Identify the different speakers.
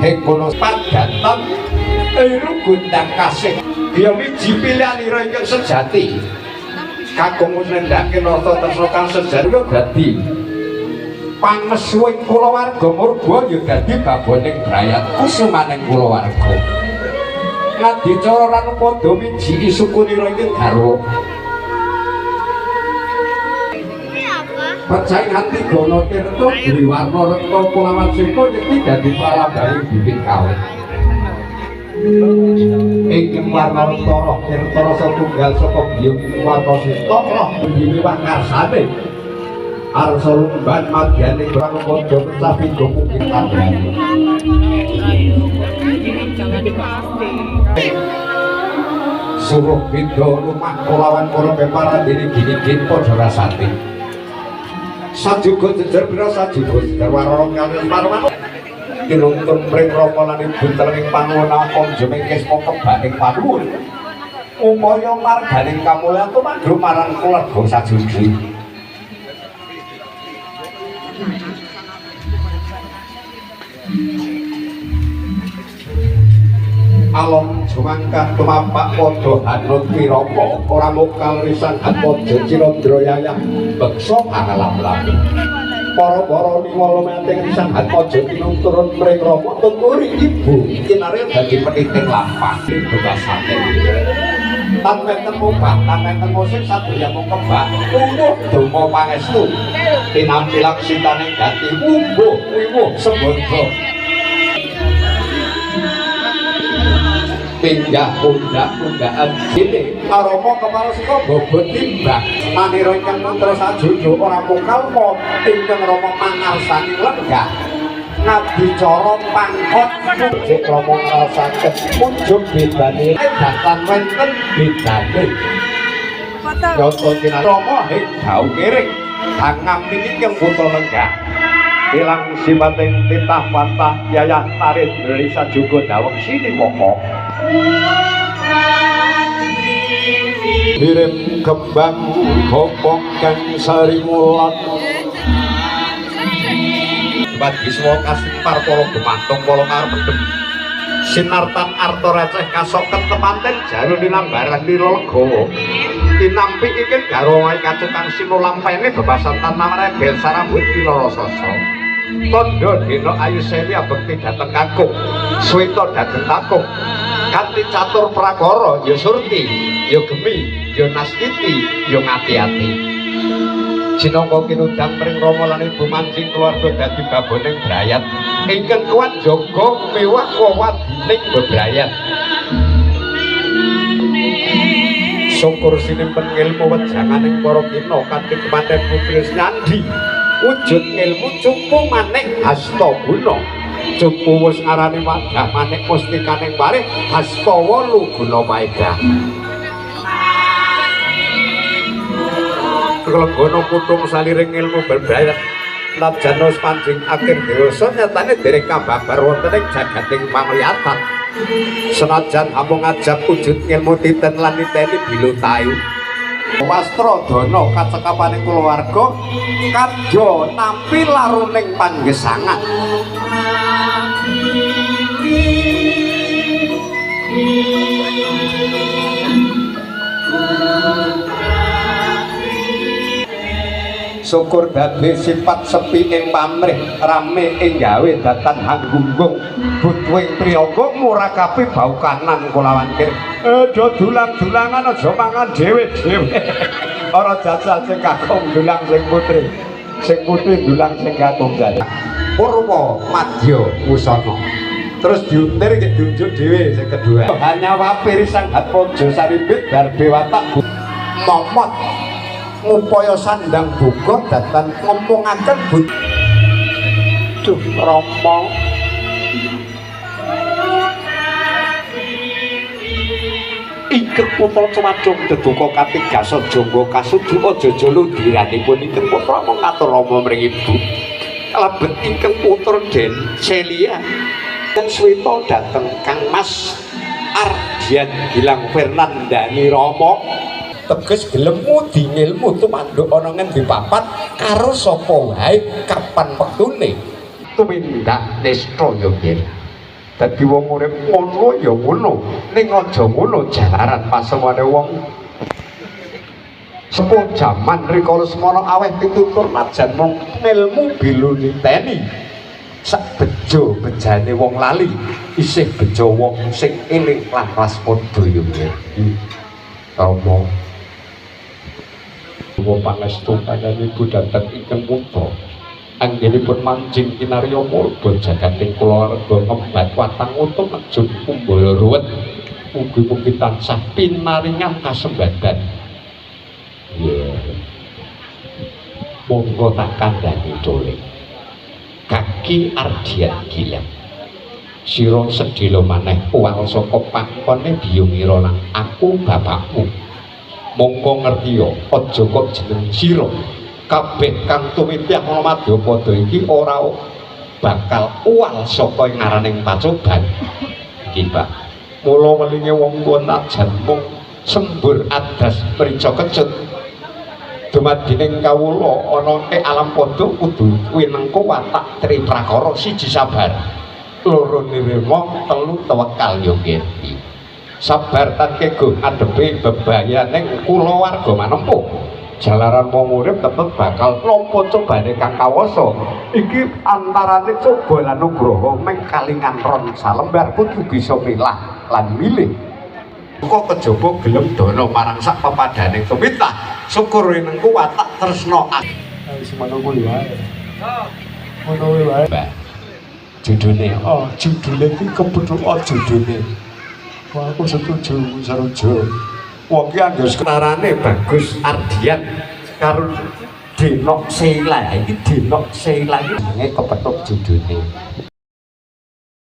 Speaker 1: Hekono padatan eru gondang kasih. Ya wiji pilihanira ingkang sejati. Kakung nendhake narta tresna kang sejati dadi pangesuwing kulawarga murba ya dadi baboning brayat kusumaning kulawarga. Ngadicara ranupada miji sukunira ingkang garwa. Percaya hati gono tirta dwi warna rekta kulawan seka yekti dadi pralambanging bibit kawit. Ingkang warna rekta roh tirta rasa tunggal saka biyung warna seta roh wiwih karsane. Arsa lumban madyaning pranupada pecah pinggo mungkin tandhane. Suruh beda lumah kulawan para peparandene gini-gini padha rasane. Sajuga jejer pira sajuga jejer warara kaliyan parwan tinuntun mring Rama lan Ibu telenging panuwun akonjeming kisma kebaking panuwun upaya marganing kamulyan tumandhuk marang keluarga sajuji. Alon jumangkah tumapak padha hanut wirapa ora mokal risan atmaja Cirandra yayah beksa pangalam-lami. Para-para niwala mating risan atmaja tinuturun mring Rama tuturi ibu kinarya dadi peniting lampah bebasane. Tan wonten mubah tan wonten musik sadaya mung kebak umuh donga pangestu tinampi laksitaning gati umbuh wiwuh sembada. Pinggah pundak-pundakan dene arama kepala saka bobot timbang manira ingkang mantra sajojo ora mokal ingkang Rama mangarsani lenggah ngabicara pangkot jek Rama ngrasake ujug bedane datan wenten bedane yata kinarya Rama ing dau kiring hangamini ingkang putra lenggah ilang sipating titah patah yayah tarit risa juga daweng sini moko kirim kembang bopong kang sari mulat Badiswa kasipar para gumantung para karepedhem sinartan arta receh kasok ketepanten jaru linambaran lilolegawa tinampi ingkang garwa kacukang sinulampene bebasan tanam rebel sarambut pilorasasa tandha dena ayu seli abekti dhateng kakung swita dhateng kakung kanthi catur prakara ya surti ya gemi ya nastiti ya ngati-ati jinangka kinudang mring Rama lan Ibu mancing keluarga dadi baboning brayat ingkang kuat jaga mewah wewadining bebrayat syukur sinimpen ngilmu wejanganing para kina kanthi kemanten putri Nyandi wujud ilmu cupu manik hasta guna cupu wis ngarani wadah manik mustikaning parih hasta wolu guna paedah klegono kutung saliring ilmu bebrayat najan wis panjing akhir dewasa nyatane dereng kababar wonten ing jagating pangliyatan senajan amung ngajab wujud ilmu titen lan niteni bilutayu wastra dana kacekapaning kulawarga kadya nampi laruning panggesangan. Syukur dadi sifat sepi ing pamrih rame ing gawe datan hanggunggung butuhing priyaga murakapi bau kanan kulawan kiri do dulang-dulangan aja mangan dhewe-dhewe ora jajal sing kakung dulang sing putri dulang sing kakung jane purwa madya wusana terus diuntir iki diunjuk dhewe sing kedua hanya wapiri sang hatmaja saribit darbe watak momot ngupaya sandang buka datan ngomongaken duh Rama ingkang putra cumadung deduka katigasan jangga kasudu aja ludiranipun ingkang putra mung katur Rama mring ibu kalebet ingkang putra Den Celia dan swita dhateng Kang Mas Ardian Gilang Fernandani Rama teges gelem ngudi ngilmu tumanduk ana ngendi papat karo sapa wae kapan wektune tumindak nista ya nggih. Dadi wong urip ngono ya ngono, ning aja ngono jalaran pasemone wong sepuh jaman rikala semono aweh pitutur najan mung ngelmu bilu niteni. Sak bejo bejane wong lali isih bejo wong sing eling lan waspada ya ngerti. Rama Wa pangestu panjenengan dhateng ingkang putra anggenipun manjing kinarya murba jagating kulawarga ngembat watang utuh nejun kumbala ruwet mugi-mugi tansah pinaringan kasembadan. Iya. Monggo tak kandhani culik. Kaki Ardian Gilang. Sira sedhela maneh uwal saka pangkone biyungira lan aku bapakmu. Mongko ngertiya aja kok jeneng sira. Kabeh kang tumitih ana madyapada iki ora bakal uwal saka ing ngaraning pacoban. Iki, Pak. Mula welinge wong tuwa najan mung sembur adas mrica kecut. Dumadining kawula ana ing alam padha kudu winengku watak tri prakara siji sabar, loro nirima, telu tawakal ya ngerti. Sabar tan kego ngadepi bebayaning kulawarga manempuh. Jalaran wong urip tetep bakal nampa cobane kang kawasa. Iki antarane coba lan nugraha meng kalingan ron salembar kudu bisa milah lan milih. Kok kejaba gelem dana marang sak pepadhaning tumitah. Syukur winengku watak tresna.
Speaker 2: Wis ngono kuwi wae. Ngono kuwi wae.
Speaker 1: Mbak. Judule
Speaker 2: Oh, judule iki kepethuk judule. Wah, aku setuju Sarujo.
Speaker 1: Wong ki anggere sekarane Bagus Ardian karo Denok Sheila. Iki Denok Sheila iki jenenge kepethuk judule.